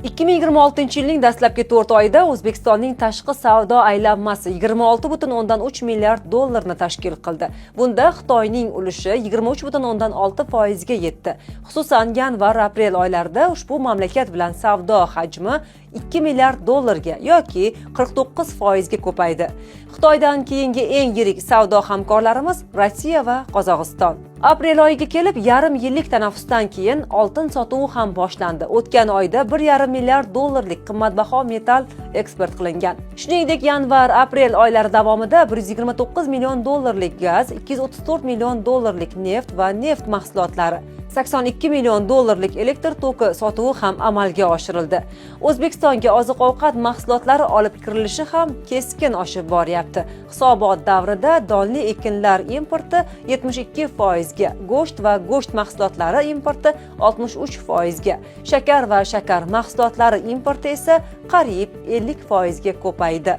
2026 yilning dastlabki 4 oyida O'zbekistonning tashqi savdo aylanmasi 26,3 milliard dollarni tashkil qildi. Bunda Xitoyning ulushi 23,6 foizga yetdi. Xususan, yanvar-aprel oylarida ushbu mamlakat bilan savdo hajmi 2 milliard dollarga yoki 49 foizga ko'paydi. Xitoydan keyingi eng yirik savdo hamkorlarimiz Rossiya va Qozog'iston. Aprel oyiga kelib, yarim yillik tanaffusdan keyin oltin sotuvi ham boshlandi. O'tgan oyda 1,5 milliard dollarlik qimmatbaho metall eksport qilingan. Shuningdek, yanvar-aprel oylari davomida 129 million dollarlik gaz, 234 million dollarlik neft va neft mahsulotlari, 82 million dollarlik elektr toki sotuvi ham amalga oshirildi. O'zbekistonga oziq-ovqat mahsulotlari olib kirilishi ham keskin oshib boryapti. Hisobot davrida donli ekinlar importi 72 foizga, go'sht va go'sht mahsulotlari importi 63 foizga, shakar va shakar mahsulotlari importi esa qariyb 50 foizga ko'paydi.